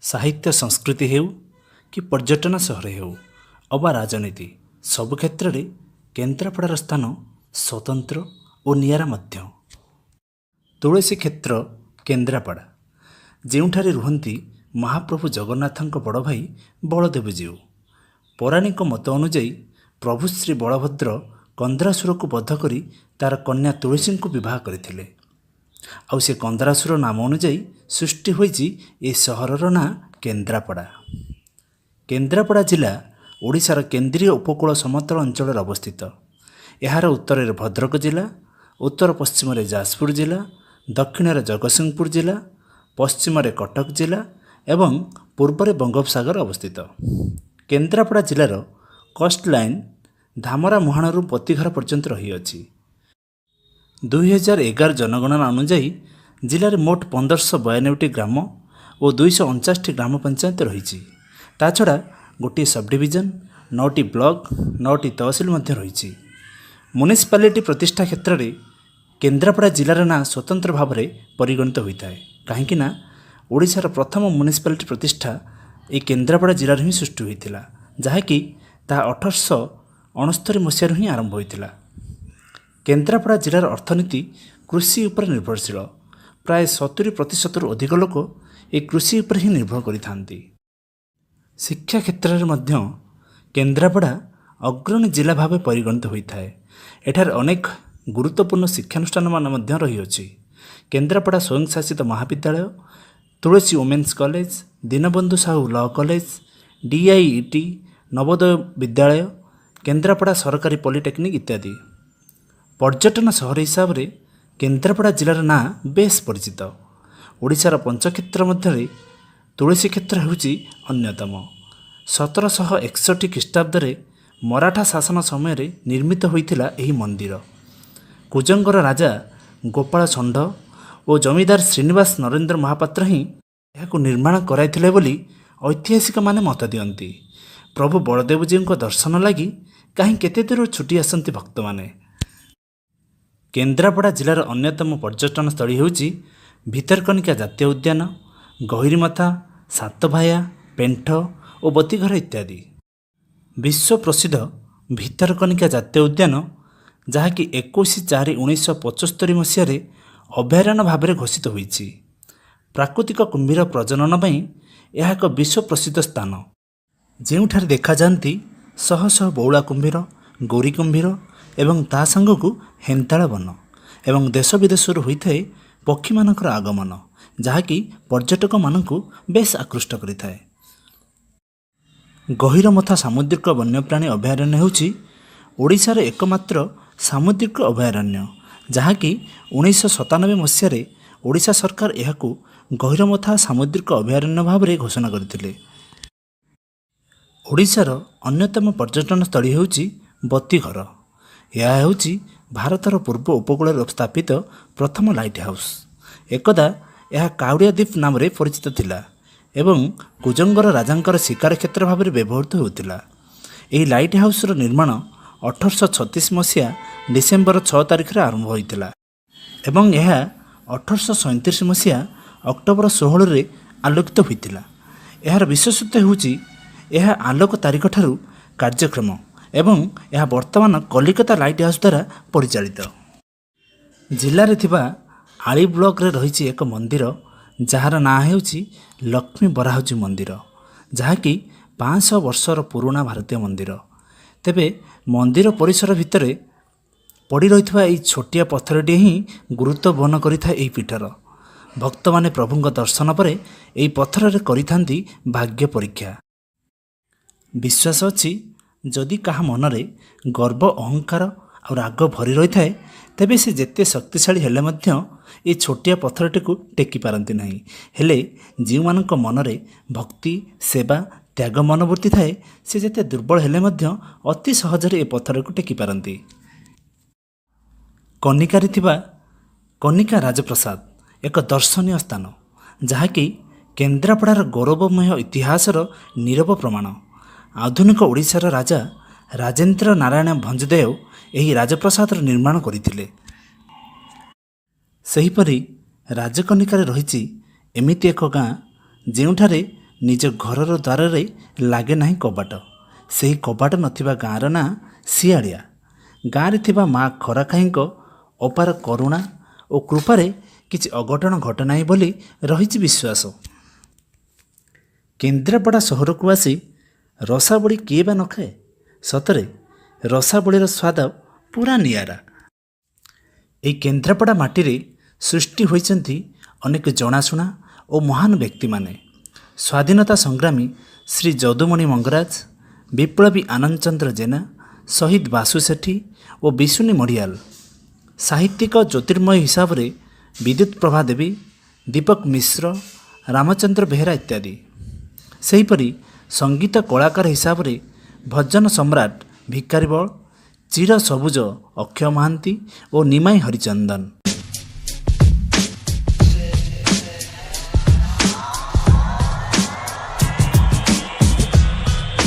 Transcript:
ସାହିତ୍ୟ ସଂସ୍କୃତି ହେଉ କି ପର୍ଯ୍ୟଟନ ସହର ହେଉ ଅବା ରାଜନୀତି, ସବୁ କ୍ଷେତ୍ରରେ କେନ୍ଦ୍ରାପଡ଼ାର ସ୍ଥାନ ସ୍ୱତନ୍ତ୍ର ଓ ନିଆରା ମଧ୍ୟ। ତୁଳସୀ କ୍ଷେତ୍ର କେନ୍ଦ୍ରାପଡ଼ା, ଯେଉଁଠାରେ ରୁହନ୍ତି ମହାପ୍ରଭୁ ଜଗନ୍ନାଥଙ୍କ ବଡ଼ ଭାଇ ବଳଦେବଜୀଉ। ପୌରାଣିକ ମତ ଅନୁଯାୟୀ ପ୍ରଭୁ ଶ୍ରୀ ବଳଭଦ୍ର କନ୍ଦରାସୁରକୁ ବଧ କରି ତାର କନ୍ୟା ତୁଳସୀଙ୍କୁ ବିବାହ କରିଥିଲେ। ଆଉ ସେ କନ୍ଦରାସୁର ନାମ ଅନୁଯାୟୀ ସୃଷ୍ଟି ହୋଇଛି ଏ ସହରର ନାଁ କେନ୍ଦ୍ରାପଡ଼ା। କେନ୍ଦ୍ରାପଡ଼ା ଜିଲ୍ଲା ଓଡ଼ିଶାର କେନ୍ଦ୍ରୀୟ ଉପକୂଳ ସମତଳ ଅଞ୍ଚଳରେ ଅବସ୍ଥିତ। ଏହାର ଉତ୍ତରରେ ଭଦ୍ରକ ଜିଲ୍ଲା, ଉତ୍ତର ପଶ୍ଚିମରେ ଯାଜପୁର ଜିଲ୍ଲା, ଦକ୍ଷିଣରେ ଜଗତସିଂହପୁର ଜିଲ୍ଲା, ପଶ୍ଚିମରେ କଟକ ଜିଲ୍ଲା ଏବଂ ପୂର୍ବରେ ବଙ୍ଗୋପସାଗର ଅବସ୍ଥିତ। କେନ୍ଦ୍ରାପଡ଼ା ଜିଲ୍ଲାର କୋଷ୍ଟ ଲାଇନ୍ ଧାମରା ମୁହାଣରୁ ବତୀଘର ପର୍ଯ୍ୟନ୍ତ ରହିଅଛି। 2011 ଜନଗଣନା ଅନୁଯାୟୀ ଜିଲ୍ଲାରେ ମୋଟ 1592ଟି ଗ୍ରାମ ଓ 249ଟି ଗ୍ରାମ ପଞ୍ଚାୟତ ରହିଛି। ତା ଛଡ଼ା ଗୋଟିଏ ସବ୍ ଡିଭିଜନ, ନଅଟି ବ୍ଲକ, ନଅଟି ତହସିଲ ମଧ୍ୟ ରହିଛି। ମ୍ୟୁନିସିପାଲିଟି ପ୍ରତିଷ୍ଠା କ୍ଷେତ୍ରରେ କେନ୍ଦ୍ରାପଡ଼ା ଜିଲ୍ଲାର ନାଁ ସ୍ୱତନ୍ତ୍ର ଭାବରେ ପରିଗଣିତ ହୋଇଥାଏ, କାହିଁକିନା ଓଡ଼ିଶାର ପ୍ରଥମ ମ୍ୟୁନିସିପାଲିଟି ପ୍ରତିଷ୍ଠା ଏହି କେନ୍ଦ୍ରାପଡ଼ା ଜିଲ୍ଲାରେ ହିଁ ସୃଷ୍ଟି ହୋଇଥିଲା, ଯାହାକି ତାହା 1869 ମସିହାରୁ ହିଁ ଆରମ୍ଭ ହୋଇଥିଲା। କେନ୍ଦ୍ରାପଡ଼ା ଜିଲ୍ଲାର ଅର୍ଥନୀତି କୃଷି ଉପରେ ନିର୍ଭରଶୀଳ। ପ୍ରାୟ 70%ରୁ ଅଧିକ ଲୋକ ଏହି କୃଷି ଉପରେ ହିଁ ନିର୍ଭର କରିଥାନ୍ତି। ଶିକ୍ଷା କ୍ଷେତ୍ରରେ ମଧ୍ୟ କେନ୍ଦ୍ରାପଡ଼ା ଅଗ୍ରଣୀ ଜିଲ୍ଲା ଭାବେ ପରିଗଣିତ ହୋଇଥାଏ। ଏଠାରେ ଅନେକ ଗୁରୁତ୍ୱପୂର୍ଣ୍ଣ ଶିକ୍ଷାନୁଷ୍ଠାନମାନ ମଧ୍ୟ ରହିଅଛି: କେନ୍ଦ୍ରାପଡ଼ା ସ୍ୱୟଂଶାସିତ ମହାବିଦ୍ୟାଳୟ, Tulasi women's college, Dinabandhu Sahu law college, DIET, Navodaya Vidyalaya, Kendrapara ସରକାରୀ ପଲିଟେକ୍ନିକ୍ ଇତ୍ୟାଦି। ପର୍ଯ୍ୟଟନ ସହର ହିସାବରେ କେନ୍ଦ୍ରାପଡ଼ା ଜିଲ୍ଲାର ନାଁ ବେଶ ପରିଚିତ। ଓଡ଼ିଶାର ପଞ୍ଚକ୍ଷେତ୍ର ମଧ୍ୟରେ ତୁଳସୀ କ୍ଷେତ୍ର ହେଉଛି ଅନ୍ୟତମ। 1761 ଖ୍ରୀଷ୍ଟାବ୍ଦରେ ମରାଠା ଶାସନ ସମୟରେ ନିର୍ମିତ ହୋଇଥିଲା ଏହି ମନ୍ଦିର। କୁଜଙ୍ଗର ରାଜା ଗୋପାଳ ଷଣ୍ଢ ଓ ଜମିଦାର ଶ୍ରୀନିବାସ ନରେନ୍ଦ୍ର ମହାପାତ୍ର ହିଁ ଏହାକୁ ନିର୍ମାଣ କରାଇଥିଲେ ବୋଲି ଐତିହାସିକମାନେ ମତ ଦିଅନ୍ତି। ପ୍ରଭୁ ବଳଦେବଜୀଉଙ୍କ ଦର୍ଶନ ଲାଗି କାହିଁ କେତେ ଦୂରରୁ ଛୁଟି ଆସନ୍ତି ଭକ୍ତମାନେ। କେନ୍ଦ୍ରାପଡ଼ା ଜିଲ୍ଲାର ଅନ୍ୟତମ ପର୍ଯ୍ୟଟନସ୍ଥଳୀ ହେଉଛି ଭିତରକନିକା ଜାତୀୟ ଉଦ୍ୟାନ, ଗହିରମଥା, ସାତଭାୟା, ପେଣ୍ଠ ଓ ବତୀଘର ଇତ୍ୟାଦି। ବିଶ୍ୱ ପ୍ରସିଦ୍ଧ ଭିତରକନିକା ଜାତୀୟ ଉଦ୍ୟାନ, ଯାହାକି 21/4/1975 ମସିହାରେ ଅଭୟାରଣ୍ୟ ଭାବରେ ଘୋଷିତ ହୋଇଛି। ପ୍ରାକୃତିକ କୁମ୍ଭୀର ପ୍ରଜନନ ପାଇଁ ଏହା ଏକ ବିଶ୍ୱ ପ୍ରସିଦ୍ଧ ସ୍ଥାନ, ଯେଉଁଠାରେ ଦେଖାଯାଆନ୍ତି ଶହ ଶହ ବଉଳା କୁମ୍ଭୀର, ଗୋରି କୁମ୍ଭୀର ଏବଂ ତା ସାଙ୍ଗକୁ ହେନ୍ତାଳ ବନ ଏବଂ ଦେଶ ବିଦେଶରୁ ହୋଇଥାଏ ପକ୍ଷୀମାନଙ୍କର ଆଗମନ, ଯାହାକି ପର୍ଯ୍ୟଟକମାନଙ୍କୁ ବେଶ ଆକୃଷ୍ଟ କରିଥାଏ। ଗହିରମଥା ସାମୁଦ୍ରିକ ବନ୍ୟପ୍ରାଣୀ ଅଭୟାରଣ୍ୟ ହେଉଛି ଓଡ଼ିଶାର ଏକମାତ୍ର ସାମୁଦ୍ରିକ ଅଭୟାରଣ୍ୟ, ଯାହାକି 1997 ମସିହାରେ ଓଡ଼ିଶା ସରକାର ଏହାକୁ ଗହିରମଥା ସାମୁଦ୍ରିକ ଅଭୟାରଣ୍ୟ ଭାବରେ ଘୋଷଣା କରିଥିଲେ। ଓଡ଼ିଶାର ଅନ୍ୟତମ ପର୍ଯ୍ୟଟନସ୍ଥଳୀ ହେଉଛି ବତୀଘର। ଏହା ହେଉଛି ଭାରତର ପୂର୍ବ ଉପକୂଳରେ ସ୍ଥାପିତ ପ୍ରଥମ ଲାଇଟ୍ ହାଉସ୍। ଏକଦା ଏହା କାଉଡ଼ିଆ ଦ୍ୱୀପ ନାମରେ ପରିଚିତ ଥିଲା ଏବଂ କୁଜଙ୍ଗର ରାଜାଙ୍କର ଶିକାର କ୍ଷେତ୍ର ଭାବରେ ବ୍ୟବହୃତ ହେଉଥିଲା। ଏହି ଲାଇଟ୍ ହାଉସ୍ର ନିର୍ମାଣ 1836 ମସିହା ଡିସେମ୍ବର 6 ତାରିଖରେ ଆରମ୍ଭ ହୋଇଥିଲା ଏବଂ ଏହା 1837 ମସିହା ଅକ୍ଟୋବର 16ରେ ଆଲୋକିତ ହୋଇଥିଲା। ଏହାର ବିଶେଷତ୍ୱ ହେଉଛି ଏହା ଆଲୋକ ତାରିଖଠାରୁ କାର୍ଯ୍ୟକ୍ଷମ ଏବଂ ଏହା ବର୍ତ୍ତମାନ କଲିକତା ଲାଇଟ୍ ହାଉସ୍ ଦ୍ୱାରା ପରିଚାଳିତ। ଜିଲ୍ଲାରେ ଥିବା ଆଳି ବ୍ଲକରେ ରହିଛି ଏକ ମନ୍ଦିର, ଯାହାର ନାଁ ହେଉଛି ଲକ୍ଷ୍ମୀ ବରାହଜୀ ମନ୍ଦିର, ଯାହାକି 500 ବର୍ଷର ପୁରୁଣା ଭାରତୀୟ ମନ୍ଦିର। ତେବେ ମନ୍ଦିର ପରିସର ଭିତରେ ପଡ଼ି ରହିଥିବା ଏହି ଛୋଟିଆ ପଥରଟିଏ ହିଁ ଗୁରୁତ୍ୱ ବହନ କରିଥାଏ ଏହି ପୀଠର। ଭକ୍ତମାନେ ପ୍ରଭୁଙ୍କ ଦର୍ଶନ ପରେ ଏହି ପଥରରେ କରିଥାନ୍ତି ଭାଗ୍ୟ ପରୀକ୍ଷା। ବିଶ୍ୱାସ ଅଛି, ଯଦି କାହା ମନରେ ଗର୍ବ, ଅହଙ୍କାର ଆଉ ରାଗ ଭରି ରହିଥାଏ, ତେବେ ସେ ଯେତେ ଶକ୍ତିଶାଳୀ ହେଲେ ମଧ୍ୟ ଏ ଛୋଟିଆ ପଥରଟିକୁ ଟେକି ପାରନ୍ତି ନାହିଁ। ହେଲେ ଯେଉଁମାନଙ୍କ ମନରେ ଭକ୍ତି, ସେବା, ତ୍ୟାଗ ମନୋବୃତ୍ତି ଥାଏ, ସେ ଯେତେ ଦୁର୍ବଳ ହେଲେ ମଧ୍ୟ ଅତି ସହଜରେ ଏ ପଥରକୁ ଟେକି ପାରନ୍ତି। କନିକାରେ ଥିବା କନିକା ରାଜପ୍ରସାଦ ଏକ ଦର୍ଶନୀୟ ସ୍ଥାନ, ଯାହାକି କେନ୍ଦ୍ରାପଡ଼ାର ଗୌରବମୟ ଇତିହାସର ନୀରବ ପ୍ରମାଣ। ଆଧୁନିକ ଓଡ଼ିଶାର ରାଜା ରାଜେନ୍ଦ୍ର ନାରାୟଣ ଭଞ୍ଜଦେଓ ଏହି ରାଜପ୍ରସାଦର ନିର୍ମାଣ କରିଥିଲେ। ସେହିପରି ରାଜକନିକାରେ ରହିଛି ଏମିତି ଏକ ଗାଁ, ଯେଉଁଠାରେ ନିଜ ଘରର ଦ୍ୱାରରେ ଲାଗେ ନାହିଁ କବାଟ। ସେହି କବାଟ ନଥିବା ଗାଁର ନାଁ ଶିଆଳିଆ। ଗାଁରେ ଥିବା ମା ଖରାଖାଇଙ୍କ ଅପାର କରୁଣା ଓ କୃପାରେ କିଛି ଅଘଟଣ ଘଟେ ନାହିଁ ବୋଲି ରହିଛି ବିଶ୍ୱାସ। କେନ୍ଦ୍ରାପଡ଼ା ସହରକୁ ଆସି ରସାବଳି କିଏ ବା ନ ଖାଏ? ସତରେ ରସାବଳିର ସ୍ୱାଦ ପୁରା ନିଆରା। ଏହି କେନ୍ଦ୍ରାପଡ଼ା ମାଟିରେ ସୃଷ୍ଟି ହୋଇଛନ୍ତି ଅନେକ ଜଣାଶୁଣା ଓ ମହାନ ବ୍ୟକ୍ତିମାନେ। ସ୍ୱାଧୀନତା ସଂଗ୍ରାମୀ ଶ୍ରୀ ଯଦୁମଣି ମଙ୍ଗରାଜ, ବିପ୍ଳବୀ ଆନନ୍ଦ ଚନ୍ଦ୍ର ଜେନା, ଶହୀଦ ବାସୁ ସେଠୀ ଓ ବିଶୁନି ମଢ଼ିଆଲ, ସାହିତ୍ୟିକ ଜ୍ୟୋତିର୍ମୟ ହିସାବରେ ବିଦ୍ୟୁତ ପ୍ରଭା ଦେବୀ, ଦୀପକ ମିଶ୍ର, ରାମଚନ୍ଦ୍ର ବେହେରା ଇତ୍ୟାଦି। ସେହିପରି ସଙ୍ଗୀତ କଳାକାର ହିସାବରେ ଭଜନ ସମ୍ରାଟ ଭିକାରୀ ବଳ, ଚିର ସବୁଜ ଅକ୍ଷୟ ମହାନ୍ତି ଓ ନିମାଇଁ ହରିଚନ୍ଦନ।